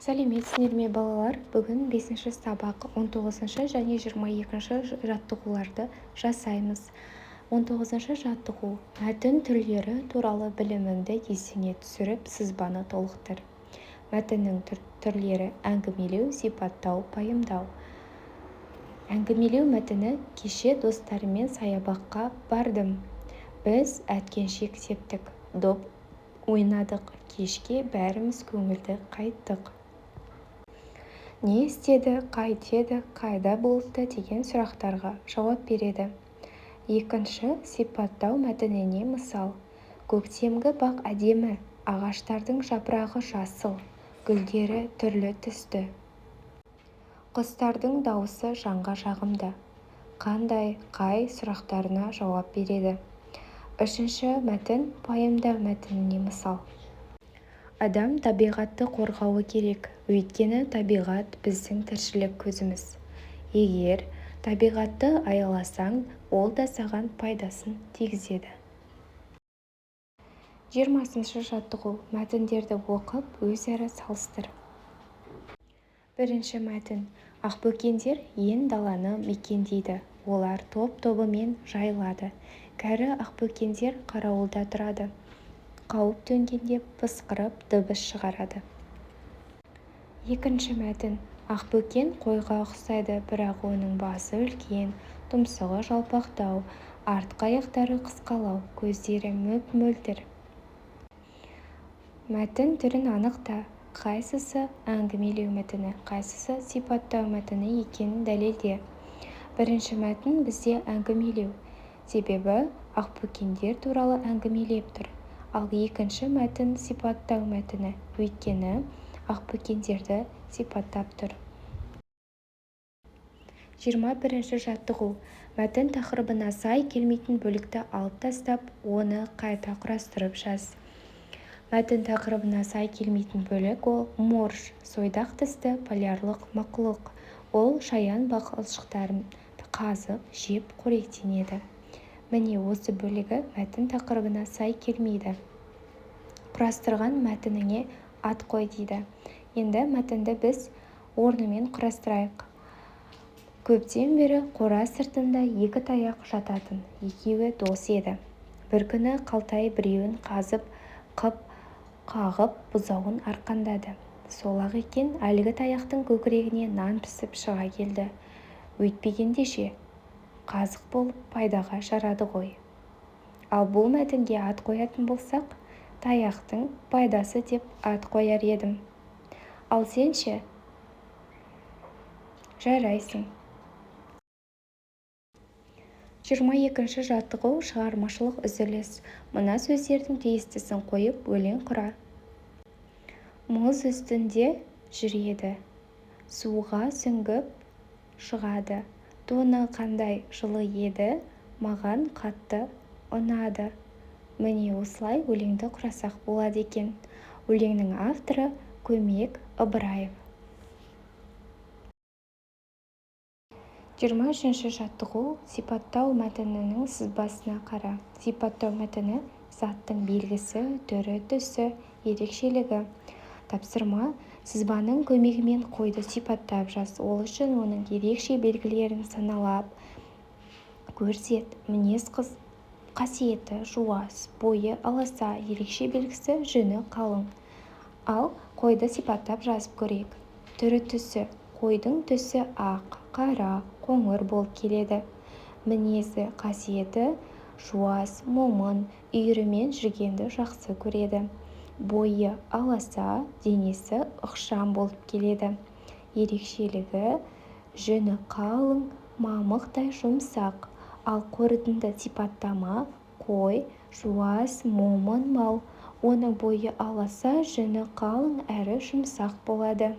Сәлеметсіңдер ме, балалар! Бүгін бесінші сабақ, 19-шы және 22-ші жаттығуларды жасаймыз. 19-шы жаттығу: мәтін түрлері туралы біліміңді есіңе түсіріп, сызбаны толықтыр. Мәтіннің түрлері: әңгімелеу, сипаттау, пайымдау. Әңгімелеу мәтіні: Кеше достарыммен саябаққа бардым. Біз әткеншек тептік, доп ойнадық. Кешке бәріміз көңілді қайттық. Не істеді, қайтеді, қайда болды деген сұрақтарға жауап береді. Екінші, сипаттау мәтініне мысал: Көктемгі бақ әдемі. Ағаштардың жапырағы жасыл, гүлдері түрлі түсті. Құстардың даусы жанға жағымды. Қандай, қай сұрақтарына жауап береді. Үшінші мәтін, пайымдау мәтініне мысал: Адам табиғатты қорғауы керек. Өйткені табиғат біздің тіршілік көзіміз. Егер табиғатты аяласаң, ол да саған пайдасын тигізеді. 20-шы жаттығу: мәтіндерді оқып, өзара салыстыр. Бірінші мәтін: Ақбөкендер ен даланы мекендейді. Олар топ-тобымен жайылады. Кәрі ақбөкендер қарауылда тұрады. Қауіп төнгенде пысқырып дыбыс шығарады. Екінші мәтін: Ақбөкен қойға ұқсайды, бірақ оның басы үлкен, тұмсығы жалпақтау, артқы аяқтары қысқалау, көздері мөп-мөлдір. Мәтін түрін анықта. Қайсысы әңгімелеу мәтіні, қайсысы сипаттау мәтіні екенін дәлелде. Бірінші мәтін бізде әңгімелеу, себебі ақбөкендер туралы әңгімелеп тұр. Ал екінші мәтін сипаттау мәтіні, өйткені ақбөкендерді сипаттап тұр. 21-ші жаттығу: мәтін тақырыбына сай келмейтін бөлікті алып тастап, оны қайта құрастырып жаз. Мәтін тақырыбына сай келмейтін бөлік ол: Морж – сойдақ тісті полярлық мақұлық. Ол шаян балқылшықтарын қазып жеп қоректенеді. Міне, осы бөлігі мәтін тақырыбына сай келмейді. Құрастырған мәтініңе ат қой дейді. Енді мәтінді біз орнымен құрастырайық. Көптен бері қора сыртында екі таяқ жататын. Екеуі дос еді. Бір күні Қалтай біреуін қазық қып қағып, бұзауын арқандады. Сол-ақ екен, әлгі таяқтың көкірегіне нан пісіп шыға келді. Өйтпегенде ше, қазық болып пайдаға жарады ғой. Ал бұл мәтінге ат қоятын болсақ, «Таяқтың пайдасы» деп ат қояр едім. Ал сен ше? Жарайсың. 22-ші жаттығу: шығармашылық үзіліс. Мына сөздердің тиістісін қойып, өлең құра. Мұз үстінде жүреді, суға сүңгіп шығады. Тоны қандай жылы еді, маған қатты ұнады. Міне, осылай өлеңді құрасақ болады екен. Өлеңнің авторы Көмек Ыбыраев. 23-ші жаттығу: Сипаттау мәтінінің сызбасына қара. Сипаттау мәтіні – заттың белгісі, түрі, түсі, ерекшелігі. Тапсырма: Сызбаның көмегімен қойды сипаттап жаз. Ол үшін оның ерекше белгілерін саналап көрсет. Мінез қасиеті: жуас, бойы аласа, ерекше белгісі: жүні қалың. Ал қойды сипаттап жазып көрейік. Түрі-түсі: қойдың түсі ақ, қара, қоңыр болып келеді. Мінезі қасиеті: жуас, момын, үйірімен жүргенді жақсы көреді. Бойы аласа, денесі ықшам болып келеді. Ерекшелігі: жүні қалың, мамықтай жұмсақ. Ал қорытынды сипаттама: Қой – жуас, момын мал. Оның бойы аласа, жүні қалың әрі жұмсақ болады.